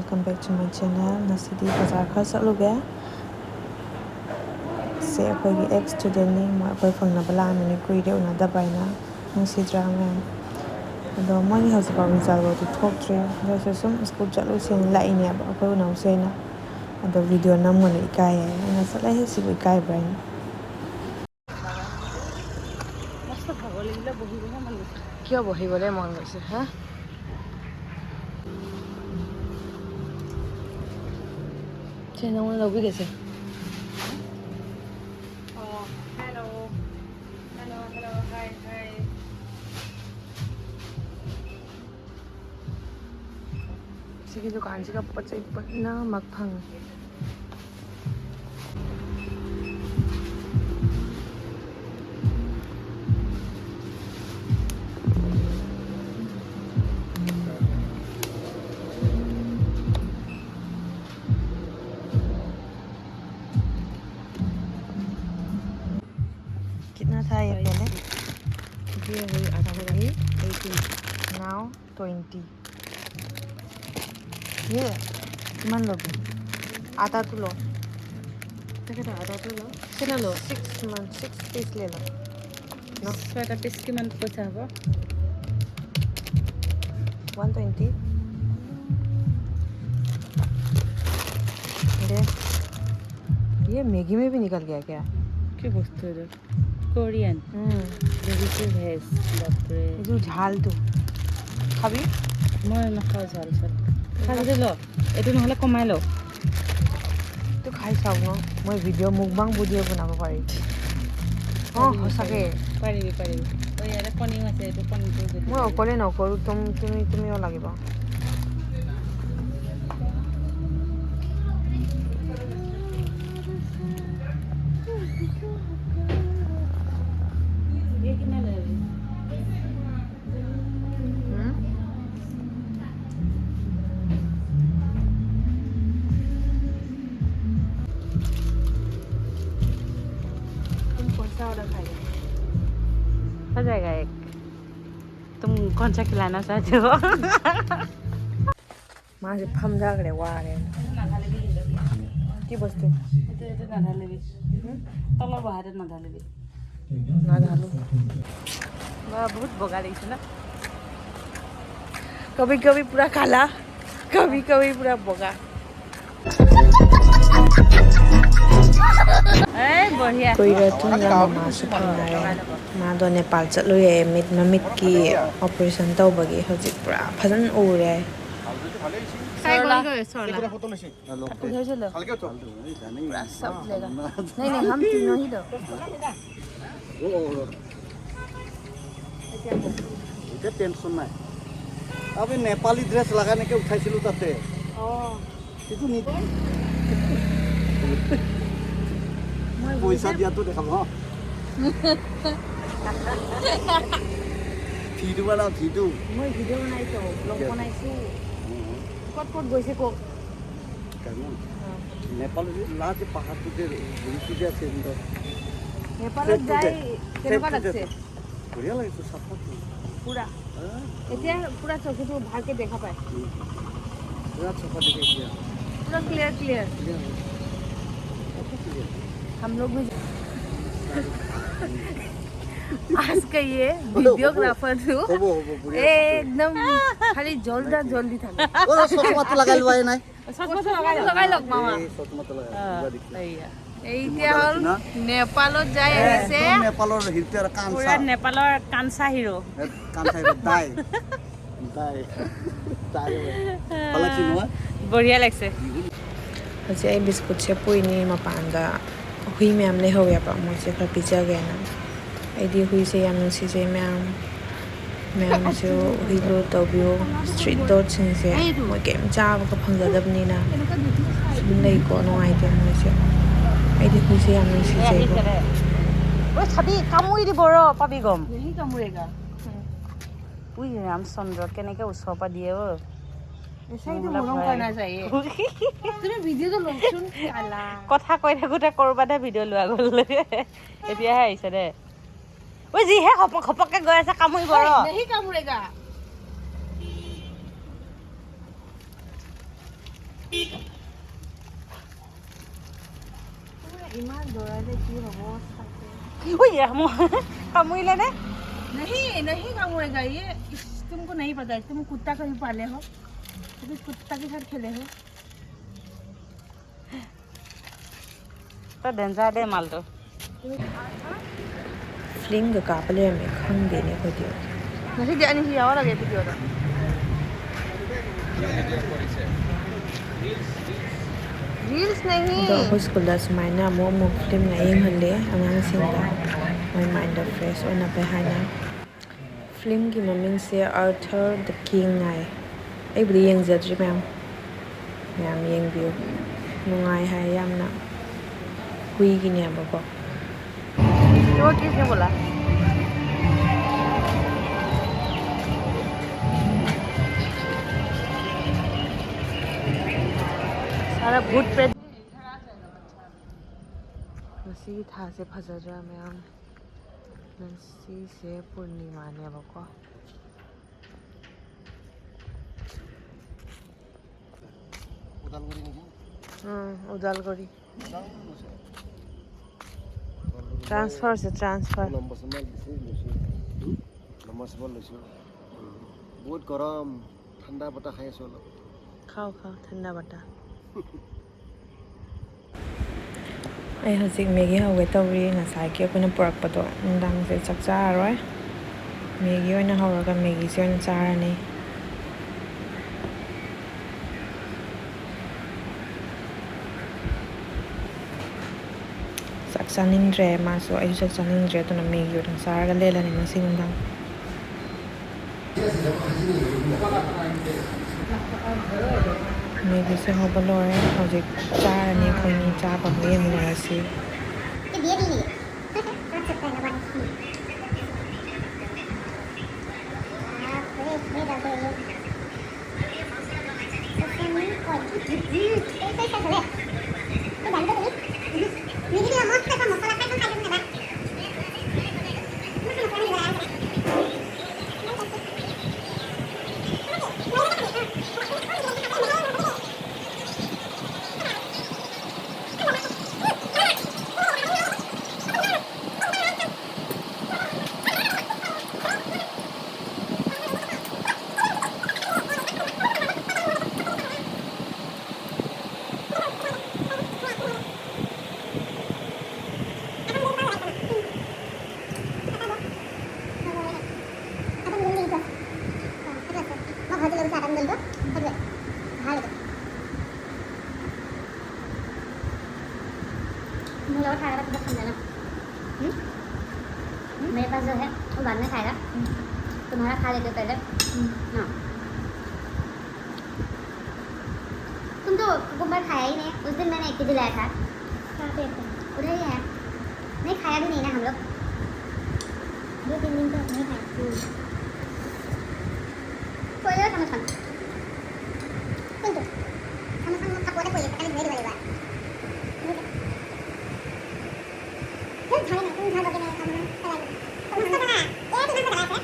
Welcome back to my channel. ꯉꯁꯤꯗꯤ ꯕꯖꯥꯔ ꯈꯔ ꯆꯠꯂꯨꯒꯦ ꯁꯦ ꯑꯩꯈꯣꯏꯒꯤ ꯑꯦꯛꯁ ꯁ꯭ꯇꯨꯗꯦꯟꯠꯅꯤ ꯃꯣꯏ ꯑꯩꯈꯣꯏ ꯐꯪꯅꯕ ꯂꯥꯛꯑꯝꯃꯤꯅꯦ ꯀꯨꯏꯔꯦ ꯎꯅꯗꯕ ꯍꯥꯏꯅ ꯅꯨꯡꯁꯤꯗ꯭ꯔꯥ ꯃꯌꯥꯝ ꯑꯗꯣ ꯃꯣꯏꯒꯤ ꯍꯧꯖꯤꯛꯐꯥꯎ ꯔꯤꯖꯜꯐꯥꯎꯗꯤ ꯊꯣꯛꯇ꯭ꯔꯤ ꯑꯗꯨꯑꯣꯏꯁꯨ ꯁꯨꯝ ꯁ꯭ꯀꯨꯜ ꯆꯠꯂꯨꯁꯦꯅ ꯂꯥꯛꯏꯅꯦꯕ ꯑꯩꯈꯣꯏ ꯎꯅꯧꯁꯦꯅ ꯑꯗꯣ ꯚꯤꯗꯤꯑꯣ ꯅꯝꯒꯅꯨ ꯏꯀꯥꯏꯌꯦ ꯑꯩꯅ ꯆꯠꯂꯍꯦ ꯁꯤꯕꯨ ꯏꯀꯥꯏꯕ꯭ꯔꯥ ꯍꯥꯏꯅ মস্ত ভাগৰ লাগিলে, বহিবহে মন গৈছে। কিয় বহিবলৈ মন গৈছে হা? ꯁꯦ ꯅꯉꯣꯟꯗ ꯂꯧꯕꯤꯒꯦꯁꯦ। অঁ, hello hello hello, hi hi. ꯁꯤꯒꯤ ꯗꯨꯀꯥꯟꯁꯤꯒ ꯄꯣꯠ ꯆꯩ ꯄꯨꯝꯅꯃꯛ ꯐꯪꯉꯤ। कितना था ये पहले? ये वही आधा हो अभी 18। Now 20। ये কিমান ল'বি? আটাটো ল। তাকেতো আধাটো ল, কেনে ল। 6 মান 6 পিচ ले लो। ন। ছয়টা পিচ কিমান পইচা হ'ব? 120 दे। ये मैगी में भी निकल गया क्या? কি বস্তু এইটো? কোৰিয়ান দেখিছোঁ ভেজ, বাপৰে। এইটো ঝালটো খাবি? মই নাখাওঁ ঝাল চাল। খা যদি ল এইটো, নহ'লে কমাই ল। এইটো খাই চাওক ন। মই ভিডিঅ' মুকবাং ভিডিঅ' বনাব পাৰিম। অঁ, সঁচাকৈ। পাৰিবি পাৰিবি। অ, ইয়াতে কণীও আছে, এইটো কণীটো যদি মই অকলে নকৰোঁ, তুমিও লাগিব। এই কিমান ল'বি? হুম? तुम कौन सा ऑर्डर खाएगा? हो जाएगा एक। तुम कौन सा खिलाना चाहते हो? मासे ꯐꯝꯊꯈ꯭ꯔꯦ ꯋꯥꯔꯦ। কি বস্তু? এইটো, এইটো নাঢালিবি, তলৰ বহাটোত নাঢালিবি। নাঢালো। বা, বহুত বগা লাগিছে ন? कभी कभी पूरा काला, कभी कभी पूरा बोगा। এই বঢ়িয়া। ꯀꯨꯏꯔ ꯇꯨꯡꯗ ꯃꯃꯥꯁꯨ ꯐꯪꯅꯔꯦ। ꯃꯥꯗꯣ ꯅꯦꯄꯥꯜ ꯆꯠꯂꯨꯌꯦ ꯃꯤꯠ ꯃꯃꯤꯠꯀꯤ ꯑꯣꯄꯔꯦꯁꯟ ꯇꯧꯕꯒꯤ, ꯍꯧꯖꯤꯛ ꯄꯨꯔꯥ ꯐꯖꯅ ꯎꯔꯦ। খাই গ'লগৈ চৰলা। उधर से लो। सब लेगा। नहीं नहीं, हम तीनों ही लो। এতিয়া টেনশ্যন নাই। আমি নেপালী ড্ৰেছ লগাই এনেকৈ উঠাইছিলোঁ তাতে। সেইটো নি পইচা দিয়াটো দেখাব। ভিডিঅ' বনাওঁ, ভিডিঅ'। মই ভিডিঅ' বনাইছোঁ, ব্লগ বনাইছোঁ। ক'ত ক'ত গৈছে কওক। নেপালী লাষ্ট পাহাৰটো যে ঘূৰিটো যে আছে। নেপালত যাই কেনেকুৱা লাগছে? বঢ়িয়া লাগিছে, চাফাটো। পুৰা এতিয়া পুৰা চকুটো ভালকে দেখা পায়। পুৰা চাফা দেখে এতিয়া। पूरा क्लियर क्लियर। हम लोग भी आज का ये वीडियोग्राफर हूँ। হ'ব হ'ব, বঢ়িয়া। एकदम खाली জলদি জলদি থাকে। অ, চশমাটো লগাই লোৱাই নাই। চশমাটো লগাই লওক। লগাই লওক মামা। এই চশমাটো লগাই লোৱা দেখি। এইয়া। এতিয়া হ'ল নেপালত যাই আহিছে। একদম নেপালৰ হিৰতে পুৰা কাঞ্চা। নেপালৰ কাঞ্চা হিৰো। কাঞ্চা হিৰো দাই দাই দাই। ভাল লাগছে নহয়? বঢ়িয়া লাগছে। ꯍꯧꯖꯤꯛ ꯑꯩ ꯕꯤꯁꯀꯨꯠꯁꯦ ꯄꯨꯏꯅꯦ, ꯃꯄꯥꯟꯗ ꯍꯨꯏ ꯃꯌꯥꯝ ꯂꯩꯍꯧꯋꯦꯕ, ꯃꯣꯏꯁꯦ ꯈꯔ ꯄꯤꯖꯒꯦꯅ। ꯑꯩꯗꯤ ꯍꯨꯏꯁꯦ ꯌꯥꯝ ꯅꯨꯡꯁꯤꯖꯩ ꯃꯌꯥꯝ। ꯃꯌꯥꯝꯁꯨ ꯍꯨꯏ ꯂꯨ ꯇꯧꯕꯤꯌꯨ। ꯏꯁꯇ꯭ꯔꯤꯠ ꯗꯣꯒꯁꯤꯡꯁꯦ ꯃꯣꯏ ꯀꯩꯝ ꯆꯥꯕꯒ ꯐꯪꯖꯗꯕꯅꯤꯅ ꯁꯨꯝ ꯂꯩꯀꯣ, ꯅꯨꯡꯉꯥꯏꯇꯦ ꯃꯣꯏꯁꯦ। ꯑꯩꯗꯤ ꯍꯨꯏꯁꯦ ꯌꯥꯝ ꯅꯨꯡꯁꯤꯖꯩꯀꯣ। আহিছে দে। ঐ চাবি, কামুৰি দিব ৰ, পাবি গম। ঐ ৰামচন্দ্ৰ, কেনেকে ওচৰৰ পৰা দিয়ে অ। মৰম चाहिए। তুমি ভিডিঅ'টো লওকচোন। কথা কৈ থাকোঁতে ক'ৰবাতহে ভিডিঅ' লোৱা গ'ল, এতিয়াহে আহিছে দে। ঐ, যিহে ঘপক ঘপককে গৈ আছে, কামুৰিব ৰ। नहीं कामड़ेगा। ইমান দৌৰালে কি হ'ব? ঐ, কামুৰিলে নে? नहीं नहीं, कामड़ेगा ये। तुमको नहीं पता है, तुम कुत्ता कभी पाले हो? कभी कुत्ता के साथ खेले हो? তই ডেঞ্জাৰ দেই মালটো। ꯐꯤꯂꯝꯒ ꯀꯥꯞꯄ ꯂꯩꯔꯝꯃꯦ, ꯈꯪꯗꯦꯅꯦ ꯑꯩꯈꯣꯏꯗꯤ। ꯉꯁꯤꯗꯤ ꯑꯅꯤꯁꯤ ꯌꯥꯎꯔꯒꯦ ꯚꯤꯗꯤꯑꯣꯗ। ꯔꯤꯜꯁ नहीं। ꯑꯗꯣ ꯑꯩꯈꯣꯏ ꯁ꯭ꯀꯨꯜꯗ ꯁꯨꯃꯥꯏꯅ ꯑꯃꯨꯛ ꯑꯃꯨꯛ ꯐꯤꯂꯝꯒ ꯌꯦꯡꯍꯜꯂꯦ ꯑꯉꯥꯡꯁꯤꯡꯗ, ꯃꯣꯏ ꯃꯥꯏꯟꯗ ꯐ꯭ꯔꯦꯁ ꯑꯣꯏꯅꯕ ꯍꯥꯏꯅ। ꯐꯤꯂꯝꯒꯤ ꯃꯃꯤꯡꯁꯦ ꯑꯥꯔꯊꯔ ꯗ ꯀꯤꯡ ꯍꯥꯏ। ꯑꯩꯕꯨꯗꯤ ꯌꯦꯡꯖꯗ꯭ꯔꯤ ꯃꯌꯥꯝ, ꯃꯌꯥꯝ ꯌꯦꯡꯕꯤꯌꯨ, ꯅꯨꯡꯉꯥꯏ ꯍꯥꯏ ꯌꯥꯝꯅ। ꯍꯨꯏꯒꯤꯅꯦꯕꯀꯣ। वो किसने बोला? सारा भूत प्रेत। ꯉꯁꯤꯒꯤ ꯊꯥꯁꯦ ꯐꯖꯗ꯭ꯔꯥ ꯃꯌꯥꯝ? ꯉꯁꯤꯁꯦ ꯄꯨꯔꯅꯤꯃꯥꯅꯦꯕꯀꯣ। ওদালগুৰি নেকি? ওদালগুৰি। ট্ৰান্সফাৰ হৈছে, ট্ৰান্সফাৰ। নম্বৰ চম্বৰ দিছে, লৈছোঁ, নম্বৰ চম্বৰ লৈছোঁ। বহুত গৰম, ঠাণ্ডা বতাহ খাই আছোঁ অলপ। খাওঁ খাওঁ ঠাণ্ডা বতাহ। ꯑꯩ ꯍꯧꯖꯤꯛ ꯃꯦꯒꯤ ꯍꯧꯒꯦ ꯇꯧꯔꯤ। ꯉꯁꯥꯏꯒꯤ ꯑꯩꯈꯣꯏꯅ ꯄꯨꯔꯛꯄꯗꯣ। ꯅꯨꯡꯗꯥꯡꯁꯦ ꯆꯥꯛ ꯆꯥꯔꯔꯣꯏ, ꯃꯦꯒꯤ ꯑꯣꯏꯅ ꯍꯧꯔꯒ ꯃꯦꯒꯤꯁꯦ ꯑꯣꯏꯅ ꯆꯥꯔꯅꯤ। ꯆꯥꯛ ꯆꯥꯅꯤꯡꯗ꯭ꯔꯦ ꯃꯥꯁꯨ, ꯑꯩꯁꯨ ꯆꯥꯛ ꯆꯥꯅꯤꯡꯗ꯭ꯔꯦ, ꯑꯗꯨꯅ ꯃꯦꯒꯤ ꯑꯣꯏꯅ ꯆꯥꯔꯒ ꯂꯦꯜꯂꯅꯤ ꯉꯁꯤ ꯅꯨꯡꯗꯥꯡ। ꯃꯦꯒꯤꯁꯦ ꯍꯧꯕ ꯂꯣꯏꯔꯦ, ꯍꯧꯖꯤꯛ ꯆꯥꯔꯅꯤ ꯑꯩꯈꯣꯏꯅꯤ। ꯆꯥꯕ ꯑꯃꯨꯛ ꯌꯦꯡꯃꯤꯟꯅꯔꯁꯤ। মোৰ লগত খাই কিবা খাম জানো? मेरे पास जो है वो बाद में खाएगा, तुम्हारा खा लेते पहले। हाँ, तुम तो कुकुम्बर खाया ही नहीं। उस दिन मैंने 1 केजी लाया था, उधर ही है। नहीं खाया भी नहीं ना हम लोग, 2-3 दिन तो नहीं खाया। कोई চামচখন কোনটো চামচখন মোক কাপোৰতে পৰি আছে, কালি ধুই দিব লাগিব। ঝালে না তুমি ঝাল বকে না খাবো না পেলাই। মস্ত জ্বালা, এইটো ইমান জ্বালা আছে, এইটো জ্বালা আছে।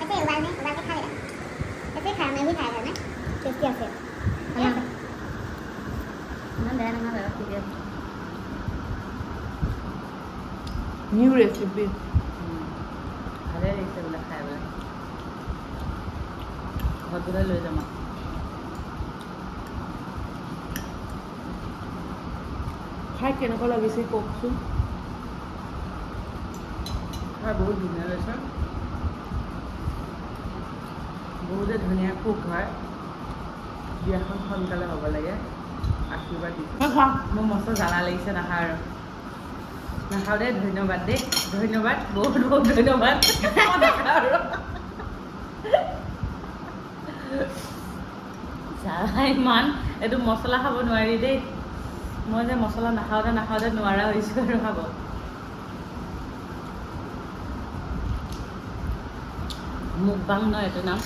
ऐसे उबालने उबाल के खा लेना, ऐसे खाया, मैं भी खाया घर में, टेस्टी আছে। ইমান বেয়া নহয় বাৰু, ঠিকে আছে। New recipe. ভালে লাগিছে বোলে খাই বোলে। ঘৰত গ'লে লৈ যাম আৰু। খাই কেনেকুৱা লাগিছে কওকচোন। খাই বহুত ধুনীয়া লাগিছে, বহুতে ধুনীয়া কুক হয়। বিয়াখন সোনকালে হ'ব লাগে, আশীৰ্বাদ দিছোঁ। মোৰ মস্ত জ্বালা লাগিছে, নাখাওঁ আৰু, নাখাওঁ দেই। ধন্যবাদ দেই, ধন্যবাদ, বহুত বহুত ধন্যবাদ। মই নাখাওঁ আৰু, জ্বালা ইমান, এইটো মছলা খাব নোৱাৰি দেই। মই যে মছলা নাখাওঁতে নাখাওঁতে নোৱাৰা হৈছোঁ আৰু খাব। মুকবাং ন এইটো নাম?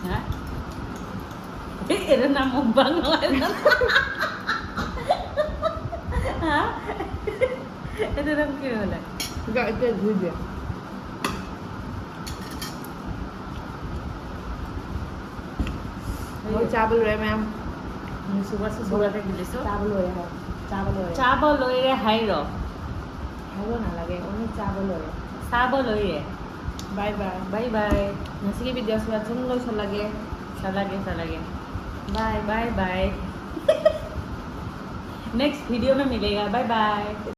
হা, এইটো নাম মুকবাং নহয় জানো? হা, এইটো নাম কি হ'লে? এতিয়া ধুই দিয়া। ꯆꯥꯕ ꯂꯣꯏꯔꯦ ꯃꯌꯥꯝ। চুবা চুবাকে গিলিছোঁ। ꯆꯥꯕ ꯂꯣꯏꯔꯦ ꯍꯥꯏ, ꯆꯥꯕ ꯂꯣꯏꯔꯦ। চাব লৈৰে হাই ৰ। ꯍꯥꯏꯕ ꯅꯥꯂꯥগে, ꯑꯣꯟꯂꯤ ꯆꯥꯕ ꯂꯣꯏꯔꯦ। চাব লৈৰে। Bye bye. Bye bye. ꯉꯁꯤꯒꯤ ꯚꯤꯗꯤꯑꯣꯁꯤꯗ ꯑꯗꯨꯝ ꯂꯣꯏꯁꯤꯜꯂꯒꯦ। চালাগে চালাগে। Bye. Bye bye, next video में मिलेगा, बाय बाय।